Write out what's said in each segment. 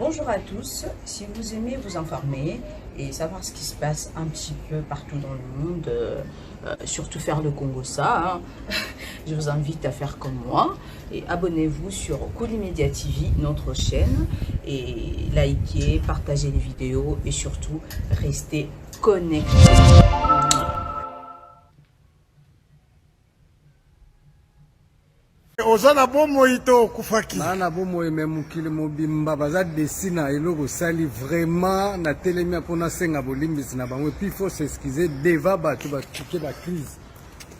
Bonjour à tous, si vous aimez vous informer et savoir ce qui se passe un petit peu partout dans le monde, euh, euh, surtout faire le kongossa, hein, je vous invite à faire comme moi et abonnez-vous sur Media TV, notre chaîne, et likez, partagez les vidéos et surtout restez connectés. Oza na bomoi to okufaki? Naa na bomoi me mokili mobimba baza desi na eloko osali vraiment natelemi mpo nasenga bolimbisi na bango epuis faut s'excuser devant bato batike ba crise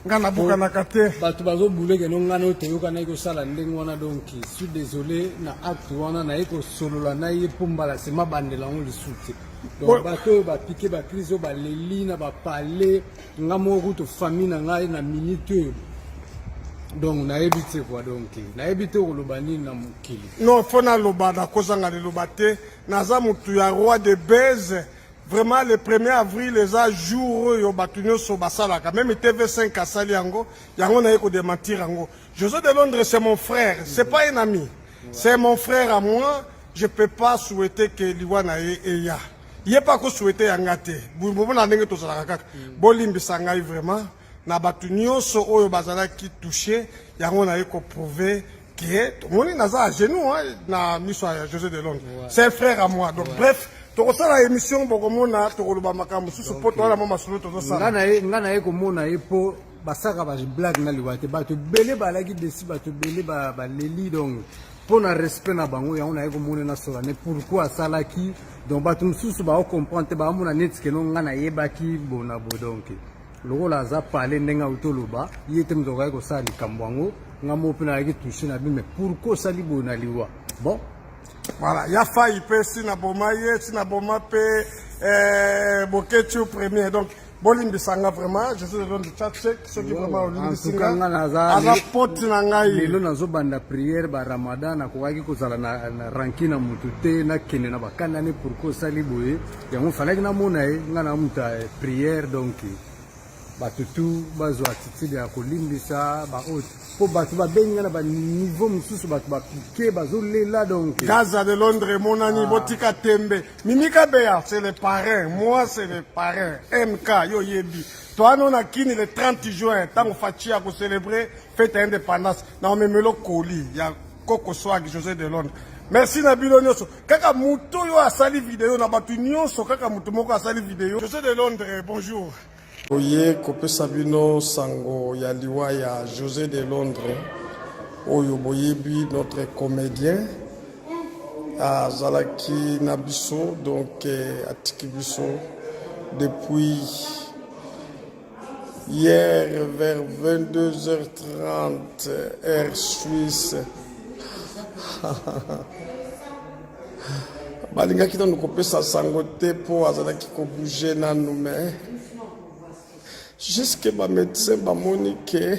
Nga nabukanaka te. Bato bazobuleke no ngai nayo toyokanaki kosala ndenge wana donc suis désolé na acte wana naye kosolola na ye mpo mbala nsima bandela yango lisusu te donc bato oyo bapike bacrise oyo baleli na bapale nga moko kutu famille na ngai na minute oyo donc nayebi te quoi donc nayebi te okoloba nini na mokili. Non faut naloba nakozanga liloba te naza mutu ya roi de buzz vraiment le 1er avril eza jour oyo bato nyonso basalaka meme tv5 asali yango yango naye kodementir yango José de Londres c'est mon frère c'est pas un ami c'est mon frère à moi je peux pas souhaiter que liwa na ye eya ye mpe ako souhaiter ya nga te bomona ndenge tozalaka kaka bolimbisa ngai vraiment na bato nyonso oyo bazalaki touche yango naye koprouve ke tomoni naza à genoux hein, na miso ya José de Londres ouais. c'est un frère à moi donc ouais. bref tokosala émission bokomona tokoloba makambo mosusu mpo toala mwa masolo tozosala nga naye komona ye mpo basaka ba blague na liwa te bato ebele balaki desi bato ebele baleli donc mpo na respect na bango yango naye komona nasola ne pourquoi asalaki donc bato mosusu baocomprendre te baomona neti keno nga nayebaki bona bo donc lokola aza pale ndenge auti oloba ye te moto akokaki kosala likambo yango nga moko mpe nayaki touche na bi mais pourquoi osali boye na liwa bon voilà ya fai mpe si na boma ye si na boma mpe eh, boketshu premier donc bolimbisa nga vraiment je suis le de chat check soki vraiment olimbisi nga aza poti na ngai lelo nazobanda prière ba ramadan nakokaki kozala na, na ranki na motu te nakende na bakandani pourkui osali boye yango falaki namona ye nga na moto ya prière donc bato tu bazwa attitude ya kolimbisa baoyo mpo bato babengi nga na baniveau mosusu bato bapike bazolela donc gaza de londres emonani ah. botika tembe Mimi Kabeya, c'est le parrain. Moi, c'est le parrain. MK, yo yebi. Toi, nous, na kini le 30 juin, tango Fatshi a célébrer fête indépendance. Na omemelo colis, ya Koko Swag, José de Londres. Merci na bino nyonso. Kaka muto yo asali video na batu nyonso kaka muto moko asali video. José de Londres, bonjour. Oye kopesa bino sango ya liwa ya Jose de Londres oyo boyebi notre comédien azalaki na biso donc eh, atiki biso depuis hier vers 22h30 heure suisse balingaki nanu kopesa sango te mpo azalaki kobouge nanu mais jusque bamédecin bamoni ke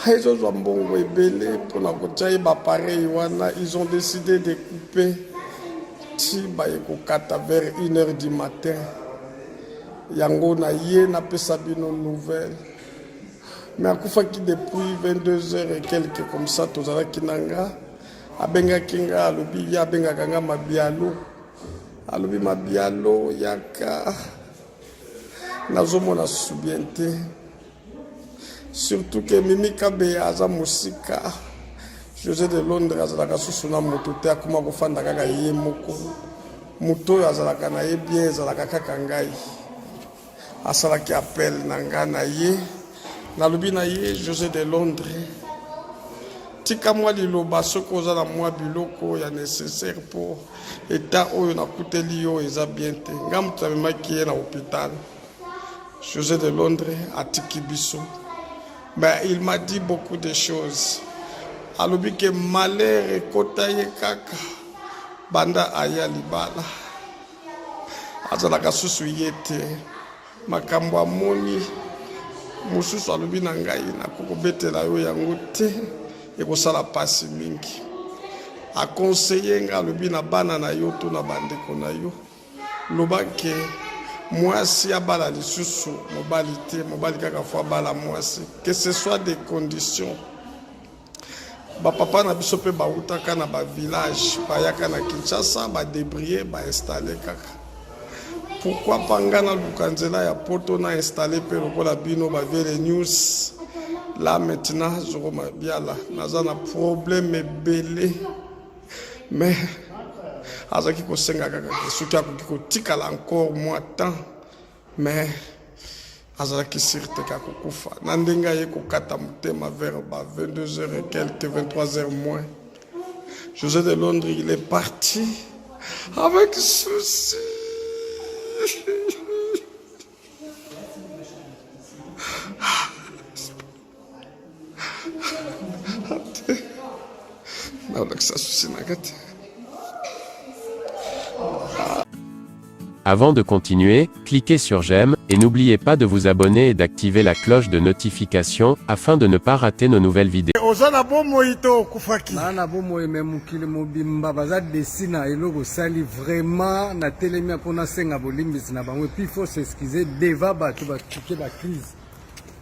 ezozwa mbongo ebele mpona kotya ye bapareil wana ils ont décidé de couper ti baye kokata vers 1 heure du matin yango na ye napesa bino nouvelle mais akufaki depuis 22 heures et quelque comme ça tozalaki na nga abengaki nga alobi ye abengaka nga mabialo alobi mabialo yaka nazomona susu bien te surtout ke mimi kabeya aza mosika josé de londres azalaka susu na moto te akoma kofanda kaka ye moko moto oyo azalaka na ye bien ezalaka kaka ngai asalaki appel na nga na ye nalobi na ye josé de londres tika mwa liloba soki oza na mwa biloko ya nécessaire mpo eta oyo nakuteli yo eza bien te nga moto namemaki ye na hôpital josé de londres atiki biso mais il m'a dit beaucoup de choses alobi ke malheur ekota ye kaka banda aya libala azalaka susu ye te makambo amoni mosusu alobi na ngai nakokobetela yo yango te ekosala mpasi mingi akonseye nga alobi na bana na yo to na bandeko na yo loba ke mwasi abala lisusu mobali te mobali kaka fo abala mwasi que ce soit des conditions. Ba papa na biso pe bawutaka na ba village bayaka na Kinshasa ba debrouiller ba installer kaka. Pourquoi pas nga naluka nzela ya poto na installer pe lokola bino ba vieux news. Là maintenant Zoro Mabiala naza na problème ebele mais azalaki kosenga kaka ke soki akoki kotikala encore mwa temps mais azalaki sur te ke akokufa na ndenge aye kokata motema vers ba 22 heures et quelques 23 heures moins. José de Londres, il est parti avec souci. Naolakisa souci na nga te. Avant de continuer, cliquez sur j'aime, et n'oubliez pas de vous abonner et d'activer la cloche de notification, afin de ne pas rater nos nouvelles vidéos. Oza na bomoi to okufaki? Naa na bomoi me mokili mobimba baza desi na eloko osali vraiment natelemi mpo nasenga bolimbisi na bango epuis faut s'excuser devant bato batike ba crise.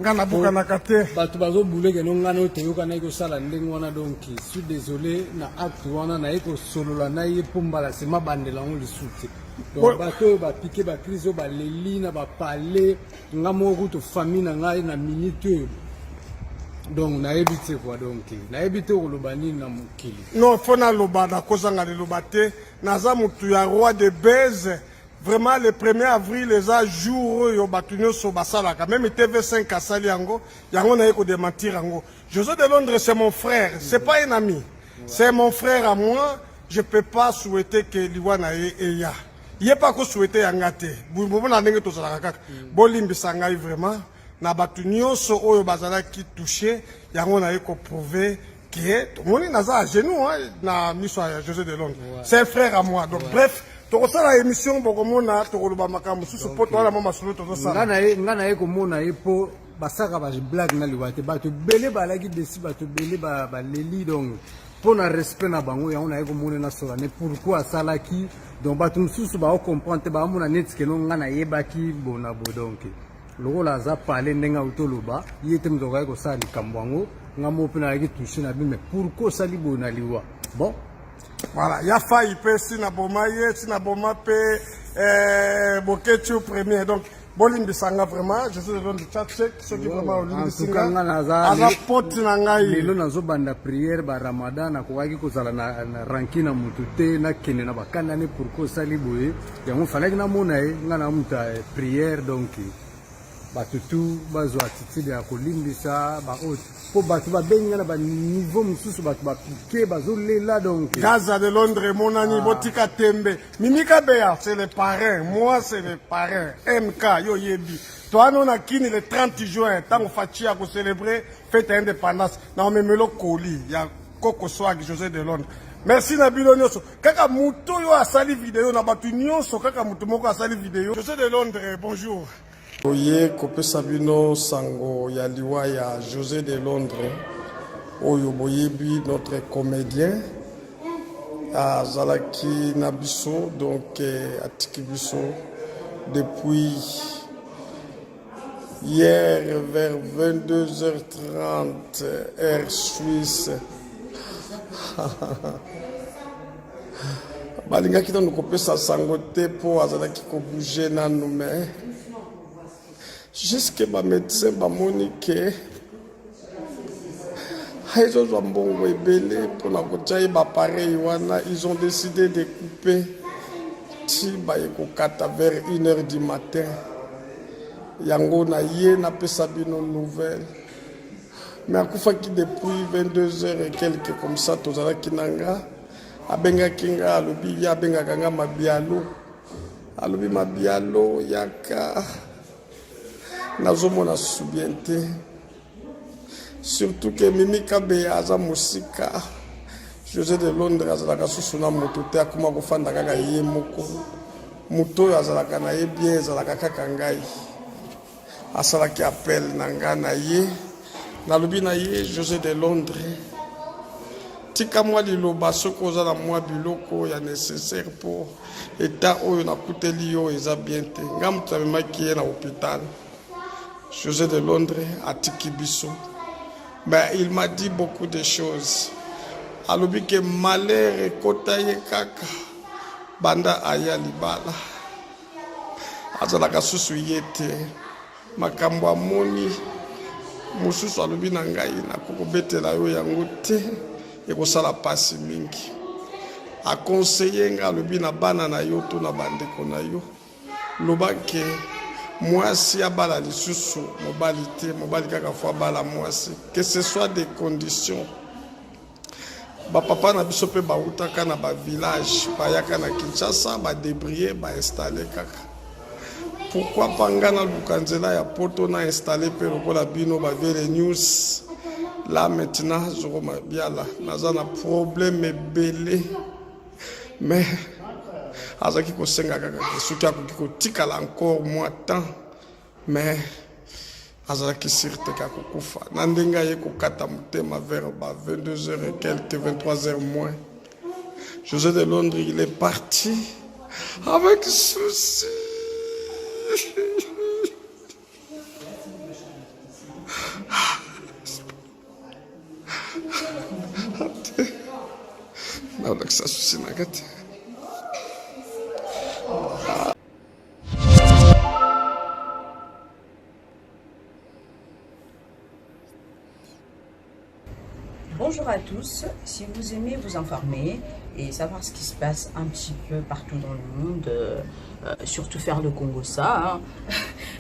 Nga nabukanaka te. Bato bazobuleke no ngai nayo toyokanaki kosala ndenge wana donc suis désolé na acte wana naye kosolola na ye mpo mbala nsima bandela yango lisusu te. Donc bato oyo bapike bacrise oyo baleli na bapale nga moko kutu famille na ngai na minute oyo donc nayebi te quoi donc nayebi te koloba nini na mokili. Non fo naloba nakozanga liloba te naza motu ya roi de base. Vraiment le 1er avril eza jour oyo bato nyonso basalaka meme TV5 asali yango yango naye ko démentir yango. José de Londres c'est mon frère, c'est pas un ami. C'est mon frère à moi, je peux pas souhaiter que liwa na ye eya. Ye pa ko souhaiter yanga te. Bomona ndenge tozalaka kaka. Bolimbisa ngai vraiment na bato nyonso oyo bazalaki touché yango naye ko prouver que tomoni naza à genoux hein, na miso ya José de Londres. Ouais. C'est un frère à moi. Donc ouais. Bref, tokosala émission bokomona tokoloba makambo mosusu mpo toala mwa masolo tozosala. Nga na ye komona ye mpo basaka ba blague na liwa te bato ebele balaki desi bato ebele baleli donc mpo na respect na bango yango naye komona na sola ne pourquoi asalaki donc bato mosusu baocomprendre te baomona neti keno nga nayebaki bona bo donc lokola aza pale ndenge auti oloba ye te moto akokaki kosala likambo yango nga moko mpe nayaki touche na bino mais pourquoi osali boye na liwa bon. Voilà, ya fai mpe si na boma ye si na boma mpe eh, Boketshu premier donc bolimbisa nga vraiment je suis le de chat check soki vraiment olimbisi nga aza poti na ngai. Lelo nazobanda prière ba ramadan nakokaki kozala na, na ranki na motu te nakende na bakanda ne pourquoi osali boye yango falaki namona ye nga na moto ya prière donc bato tu bazwa attitude ya kolimbisa baoyo mpo bato babengi nga na baniveau mosusu bato bapike bazolela donc Gaza de Londres emonani ah. Botika tembe Mimi Kabeya c'est le parrain, moi c'est le parrain MK yo yebi toano na kini le 30 juin ntango Fatshi akocélébrer fête ya indépendance na omemelo koli ya Koko Swag José de Londres. Merci na bino nyonso. Kaka moto oyo asali video na bato nyonso, kaka moto moko asali video. José de Londres, bonjour. Oye kopesa bino sango ya liwa ya José de Londres oyo boyebi notre comédien azalaki na biso donc atiki biso depuis hier vers 22h30 heure suisse. Balingaki nanu kopesa sango te mpo azalaki kobouge nanu mais jusque ba médecin bamoni ke ezozwa mbongo ebele mpona kotia ye bapareil wana, ils ont décidé de couper ti baye kokata vers 1 heure du matin. Yango na ye napesa bino nouvelle mais akufaki depuis 22 heures et quelques comme ça. Tozalaki na nga, abengaki nga, alobi ye abengaka nga Mabialo, alobi Mabialo yaka nazomona susu bien te, surtout ke Mimi Kabeya aza mosika. José de Londres azalaka susu na moto te, akoma kofanda kaka ye moko. Moto oyo azalaka na ye bien ezalaka kaka ngai. Asalaki appel na nga na ye, nalobi na ye José de Londres tika mwa liloba soki oza na mwa biloko ya nécessaire mpo eta oyo nakuteli yo eza bien te. Nga moto namemaki ye na hôpital. José de Londres atiki biso mais il m'a dit beaucoup de choses. Alobi ke malheur ekota ye kaka banda aya libala. Azalaka susu ye te. Makambo amoni mosusu alobi na ngai nakokobetela yo yango te, ekosala pasi mingi. Akonseye nga, alobi na bana na yo to na bandeko na yo, loba ke mwasi abala lisusu mobali te, mobali kaka fo abala mwasi, que ce soit des conditions. Bapapa na biso mpe bawutaka na bavillage, bayaka na Kinshasa, badebrie, bainstalle kaka. Pourquoi pas nga naluka nzela ya poto na installe mpe lokola bino bavele news. Là maintenant Zoro Mabiala naza na problème ebele, mais azalaki kosenga kaka ke soki akoki kotikala encore mwa temps, mais azalaki sur te ke akokufa na ndenge aye kokata motema vers ba 22 heures et quelques, 23 heures moins. José de Londres, il est parti avec souci. Naolakisa souci na nga te. Bonjour à tous, si vous aimez vous informer et savoir ce qui se passe un petit peu partout dans le monde, surtout faire le kongossa, hein,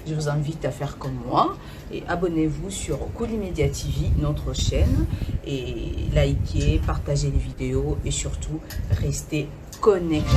je vous invite à faire comme moi et abonnez-vous sur Kolimedia TV, notre chaîne, et likez, partagez les vidéos et surtout restez connectés.